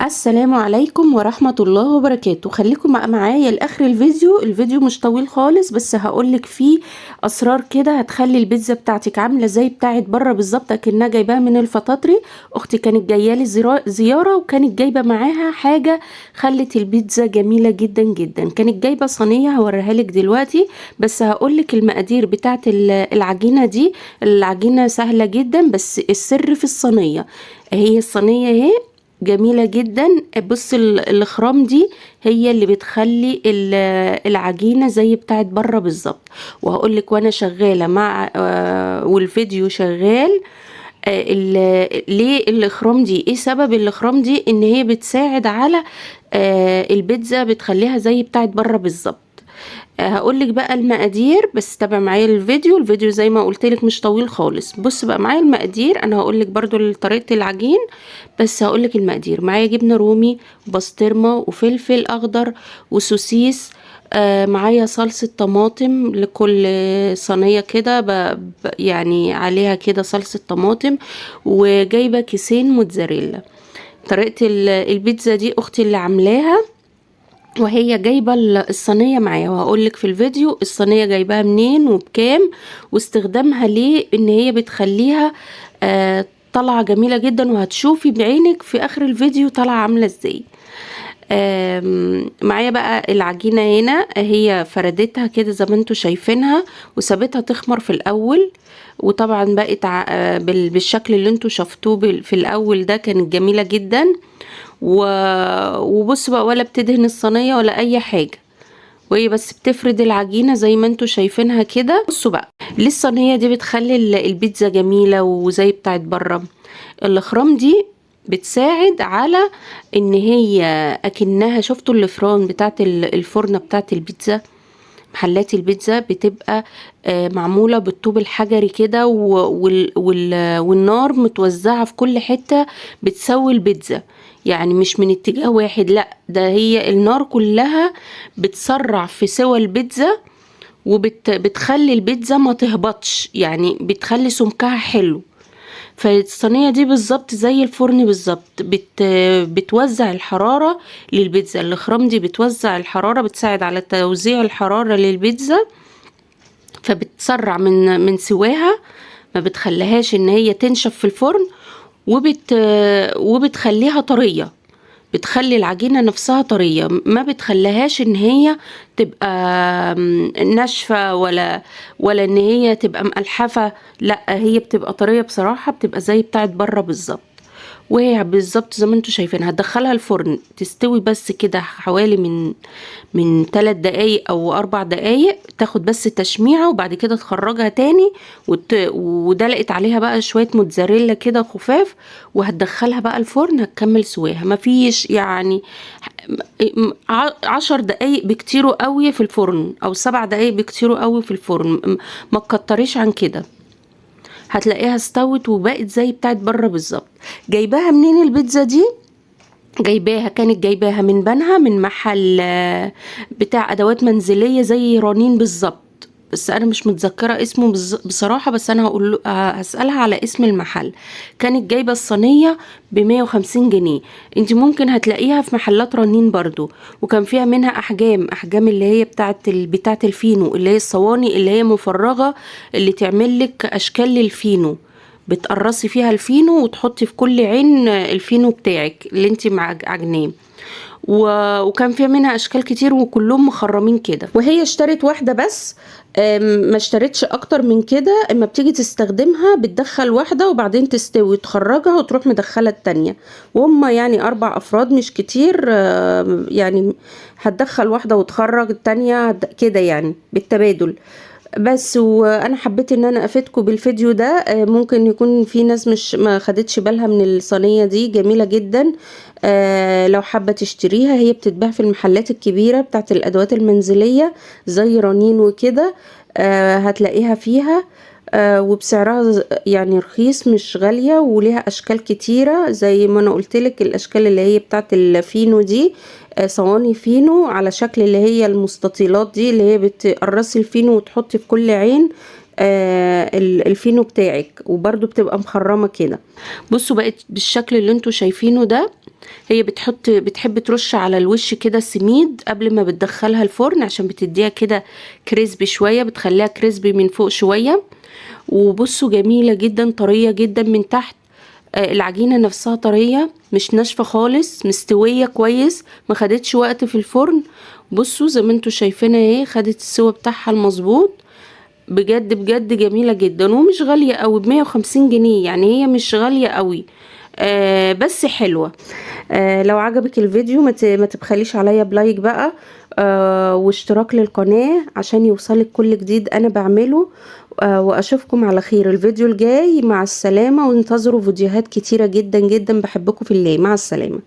السلام عليكم ورحمة الله وبركاته. خليكم معايا لآخر الفيديو، الفيديو مش طويل خالص، بس هقولك فيه أسرار كده هتخلي البيتزا بتاعتك عاملة زي بتاعت بره بالظبط، أكنها جايباها من الفطاطري. أختي كانت جاية لي زيارة وكانت جايبة معاها حاجة خلت البيتزا جميلة جدا جدا. كانت جايبة صينية هوريها لك دلوقتي، بس هقولك المقادير بتاعت العجينة دي. العجينة سهلة جدا، بس السر في الصينية. هي الصينية اهي جميلة جدا. بص الخرام دي هي اللي بتخلي العجينة زي بتاعت بره بالظبط. وهقولك وانا شغالة مع والفيديو شغال، ليه الاخرام دي، ايه سبب الاخرام دي، ان هي بتساعد على البيتزا، بتخليها زي بتاعت بره بالظبط. هقولك بقى المقادير، بس تابع معايا الفيديو. الفيديو زي ما قلتلك مش طويل خالص. بص بقى معايا المقادير، انا هقولك برضو طريقة العجين، بس هقولك المقادير. معايا جبنة رومي وبسطرمة وفلفل اخضر وسوسيس، معايا صلصة طماطم لكل صينية كده، يعني عليها كده صلصة طماطم، وجايبة كيسين موتزاريلا. طريقة البيتزا دي اختي اللي عاملاها، وهي جايبة الصينية معايا، وهقولك في الفيديو الصينية جايباها منين وبكام واستخدامها ليه، ان هي بتخليها طالعة جميلة جدا، وهتشوفي بعينك في اخر الفيديو طالعة عاملة ازاي. معايا بقى العجينة هنا، هي فردتها كده زي ما انتوا شايفينها، وسابتها تخمر في الاول، وطبعا بقت بالشكل اللي انتوا شفتوه في الاول ده، كانت جميلة جدا. وبص بقى، ولا بتدهن الصينية ولا اي حاجة، وهي بس بتفرد العجينة زي ما انتوا شايفينها كده. بصوا بقى ليه الصينية دي بتخلي البيتزا جميلة وزي بتاعت بره. الاخرام دي بتساعد على ان هي اكنها، شفتوا الفران بتاعت الفرنة بتاعت البيتزا، محلات البيتزا بتبقى معمولة بالطوب الحجري كده، والنار متوزعة في كل حتة، بتسوي البيتزا، يعني مش من اتجاه واحد، لا ده هي النار كلها بتسرع في سوى البيتزا، وبتخلي البيتزا ما تهبطش، يعني بتخلي سمكها حلو. فالصينية دي بالظبط زي الفرن بالظبط، بتوزع الحرارة للبيتزا. الاخرام دي بتوزع الحرارة، بتساعد على توزيع الحرارة للبيتزا، فبتسرع من سواها، ما بتخليهاش ان هي تنشف في الفرن، وبتخليها طرية، بتخلي العجينة نفسها طرية، ما بتخليهاش ان هي تبقى ناشفة ولا ان هي تبقى مقلحفة، لا هي بتبقى طرية بصراحة، بتبقى زي بتاعت بره بالظبط. وهي بالظبط زي ما انتوا شايفين هتدخلها الفرن تستوي بس كده حوالي من 3 دقايق او 4 دقايق، تاخد بس تشميعة، وبعد كده تخرجها تاني، ودلقت عليها بقى شوية موتزاريلا كده خفاف، وهتدخلها بقى الفرن هتكمل سواها. مفيش 10 دقايق بكتيره قوي في الفرن، او 7 دقايق بكتيره قوي في الفرن، ما تكتريش عن كده، هتلاقيها استوت وبقت زي بتاعت بره بالظبط. جايباها منين البيتزا دي؟ كانت جايباها من بنها، من محل بتاع ادوات منزلية زي رنين بالظبط، بس انا مش متذكرة اسمه بصراحة، بس انا هسألها على اسم المحل. كانت جايبه الصينية بمية وخمسين جنيه، انت ممكن هتلاقيها في محلات رنين برضو، وكان فيها منها احجام اللي هي بتاعت الفينو، اللي هي الصواني اللي هي مفرغة اللي تعمل لك اشكال للفينو، بتقرصي فيها الفينو وتحطي في كل عين الفينو بتاعك اللي انت عجناه. وكان فيها منها اشكال كتير وكلهم مخرمين كده. وهي اشترت واحدة بس، ما اشترتش اكتر من كده. اما بتيجي تستخدمها بتدخل واحدة وبعدين تستوي تخرجها وتروح مدخله التانية، وهم 4 افراد مش كتير، هتدخل واحدة وتخرج التانية كده بالتبادل بس. وانا حبيت ان انا افيدكم بالفيديو ده، ممكن يكون في ناس ما خدتش بالها من الصينية دي، جميلة جدا. لو حابة تشتريها هي بتتباع في المحلات الكبيرة بتاعت الادوات المنزلية زي رنين وكده، هتلاقيها فيها، وبسعرها رخيص مش غالية، وليها اشكال كتيرة زي ما انا قلتلك، الاشكال اللي هي بتاعت الفينو دي، صواني فينو على شكل اللي هي المستطيلات دي اللي هي بتقرصي الفينو وتحطي في كل عين الفينو بتاعك، وبرده بتبقى مخرمة كده. بصوا بقت بالشكل اللي انتوا شايفينه ده. هي بتحب ترش على الوش كده سميد قبل ما بتدخلها الفرن، عشان بتديها كده crispy شوية، بتخليها crispy من فوق شوية. وبصوا جميلة جدا، طرية جدا من تحت. العجينة نفسها طرية مش ناشفة خالص، مستوية كويس، ما خدتش وقت في الفرن. بصوا زي ما انتوا شايفينها اهي، خدت السوا بتاعها المظبوط. بجد بجد جميلة جدا، ومش غالية قوي، ب150 جنيه، يعني هي مش غالية قوي، بس حلوة. لو عجبك الفيديو ما تبخليش عليا ب like بقى، واشتراك للقناة عشان يوصلك كل جديد انا بعمله. واشوفكم على خير الفيديو الجاي. مع السلامة، وانتظروا فيديوهات كتيرة جدا جدا. بحبكم في الله، مع السلامة.